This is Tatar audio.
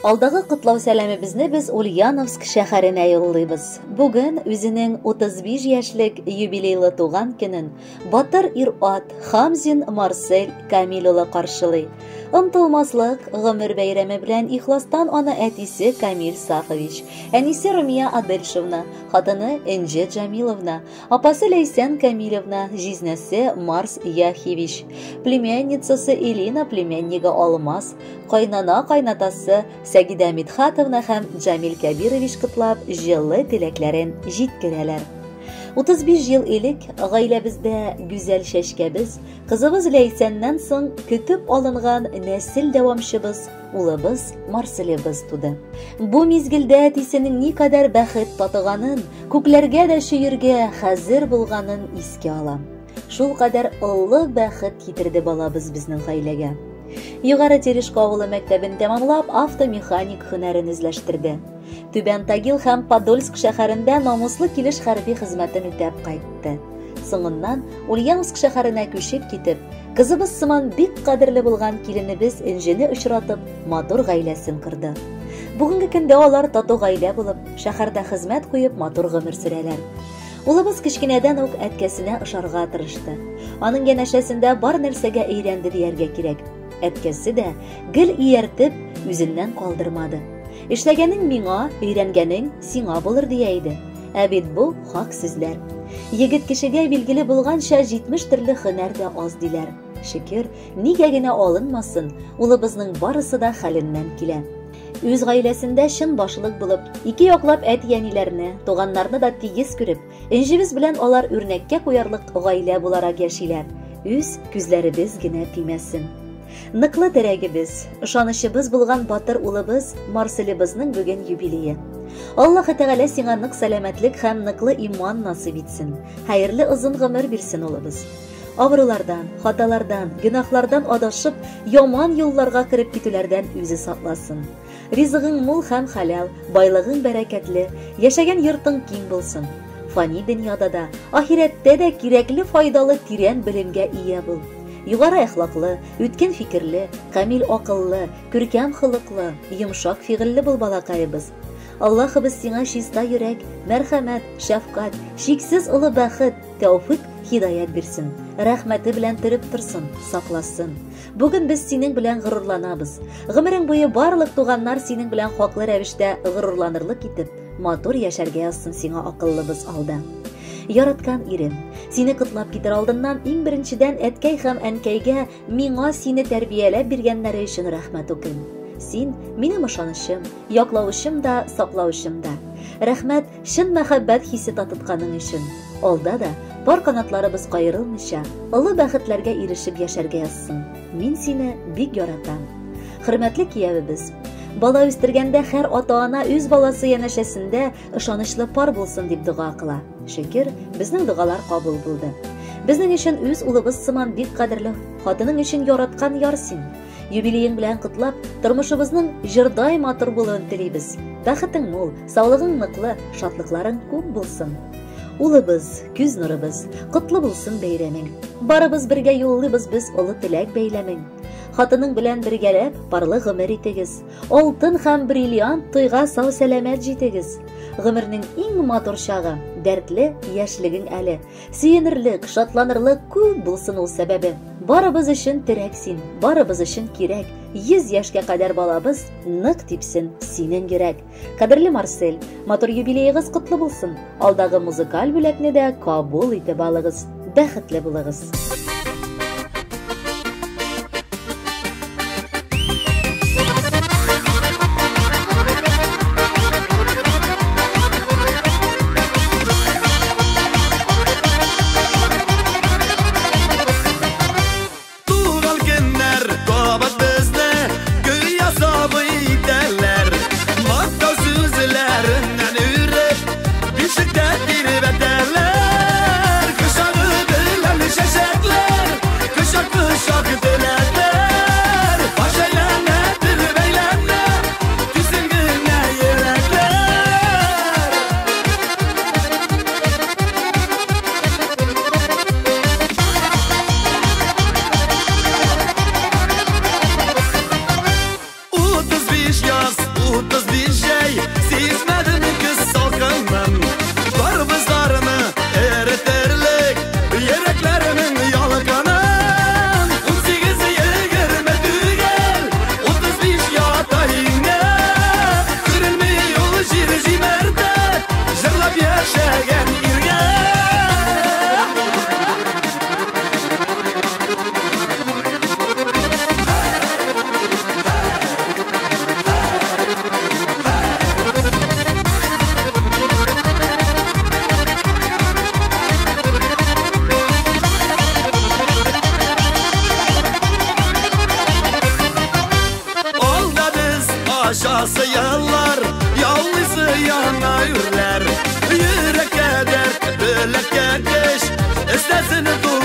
Алдагы котлау сәламебезне без Ульяновск шәһәренә юллыйбыз. Бүген үзенең 35 яшьлек юбилейлы туган көнен батыр ир-ат Хамзин Марсель Камил улы каршылый. Онтылмаслык гомер бәйрәме белән ихластан аны әтисе Камил Сафович, әнисе Румия Адельшевна, хатыны Энҗе Джамиловна, апасы Ләйсән Камилевна, җизнәсе Марс Яхевич, племянницасы Элина племяннигы Алмаз, кайнана кайнатасы Сәгидә Мидхатовна һәм Джамил Кәбирович котлап җылы теләкләрен җиткерәләр. 35 ел элек гаиләбездә гүзәл чәчкәбез, кызыбыз Ләйсәннән соң көтеп алынган нәсел дәвамчыбыз, улыбыз Марселебыз туды. Бу мизгелдә әтисенең никадәр бәхет татыганын, күкләргә дә чөергә хәзер булганын искә алам. Шул кадәр олы бәхет китерде балабыз безнең гаиләгә. Югары Терешко авылы мәктәбен тәмамлап, автомеханик һөнәрен үзләштерде. Түбән Тагил һәм Подольск шәһәрендә намуслы килеш хәрби хезмәтен үтәп кайтты. Соңыннан Ульяновск шәһәренә күчеп китеп, кызыбыз сыман бик кадерле булган киленебез Энҗене очратып, матур гаиләсен корды. Бүгенге көндә алар тату гаилә булып, шәһәрдә хезмәт куеп, матур гомер сөрәләр. Улыбыз кечкенәдән үк әткәсенә ошарга тырышты. Аның янәшәсендә бар нәрсәгә өйрәнде дияргә кирәк. Әткәсе дә гел ияртеп, үзеннән калдырмады. Эшләгәнең миңа, өйрәнгәнең сиңа булыр дия иде. Ә бит бу хак сүзләр. Егет кешегә билгеле булганча 70 төрле һөнәр дә аз диләр. Шөкер, нигә генә алынмасын, улыбызның барысы да хәленнән килә. Үз гаиләсендә чын башлык булып, ике яклап әти-әниләрне, туганнарны да тигез күреп, Энҗебез белән алар үрнәккә куярлык гаилә буларак яшиләр. Үз күзләребез генә тимәсен. Ныклы терәгебез, ышанычыбыз булган батыр улыбыз Марселебызның бүген юбилее. Аллаһы Тәгалә сиңа нык сәламәтлек һәм ныклы иман насыйп итсен. Хәерле озын гомер бирсен улыбыз. Авырулардан, хаталардан, гөнаһлардан адашып, яман юлларга кереп китүләрдән үзе сакласын. Ризыгың мул һәм хәләл, байлыгың бәрәкәтле, яшәгән йортың киң булсын. Фани дөньяда да, ахирәттә дә кирәкле, файдалы тирән белемгә ия бул. Югары әхлаклы, үткен фикерле, камил акыллы, күркәм холыклы, йомшак фигыльле бул, балакаебыз. Аллаһыбыз сиңа чиста йөрәк, мәрхәмәт, шәфкать, чиксез олы бәхет, тәүфик, һидаят бирсен. Рәхмәте белән төреп торсын, сакласын. Бүген без синең белән горурланабыз. Гомерең буе барлык туганнар синең белән хаклы рәвештә горурланырлык итеп, матур яшәргә язсын сиңа акыллыбыз алда. Яраткан ирем, сине котлап китер алдыннан иң беренчедән әткәй һәм әнкәйгә миңа сине тәрбияләп биргәннәре өчен рәхмәт укыйм. Син минем ышанычым, яклаучым да, саклаучым да. Рәхмәт чын мәхәббәт хисе татытканың өчен. Алда да пар канатларыбыз каерылмыйча, олы бәхетләргә ирешеп яшәргә язсын. Мин сине бик яратам. Хөрмәтле киявебез, бала үстергәндә һәр ата-ана үз баласы янәшәсендә ышанычлы пар булсын дип дога кыла. Шөкер, безнең догалар кабул булды. Безнең өчен үз улыбыз сыман бик кадерле, хатының өчен яраткан яр син. Юбилеең белән котлап, тормышыбызның җырдай матур булуын телибез. Бәхетең мул, саулыгың ныклы, шатлыкларың күп булсын. Улыбыз, күз нурыбыз, котлы булсын бәйрәмең. Барыбыз бергә юллыйбыз без олы теләк бәйләмең. Хатының белән бергәләп парлы гомер итегез. Алтын һәм бриллиант туйга сау сәламәт җитегез. Гомернең иң матур чагы, дәртле яшьлегең әле. Сөенерлек, шатланырлык күп булсын ул сәбәбе. Барыбыз өчен терәк син, барыбыз өчен кирәк. 100 яшькә кадәр балабыз нык типсен синең йөрәк. Кадерле Марсель, матур юбилеегыз котлы булсын. Алдагы музыкаль бүләкне дә кабул итеп алыгыз. Бәхетле булыгыз. Туган көннәр кабат безне гүя сабый итәләр. Мактау сүзләреннән үреп, бишектә тирбәтәләр. Кочагы белән чәчәкләр. Yaşası yıllar, yalnızı yana yürler. Yürek'e dert, bilek'e geç, istesin.